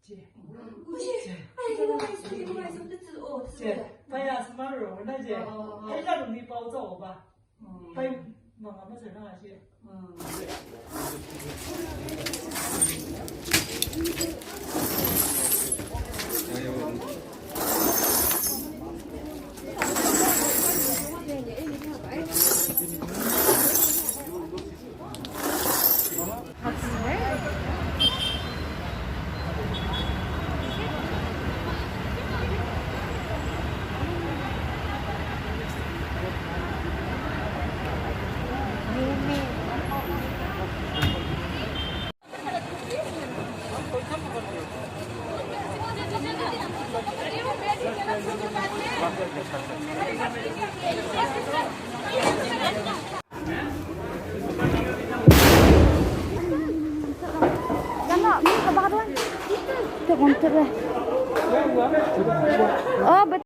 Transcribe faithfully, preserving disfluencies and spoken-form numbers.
Cie. Cie. Cie. Paya semaro na cie. Hai la ni pau zo ba. Pai mama masa na cie. Oh, but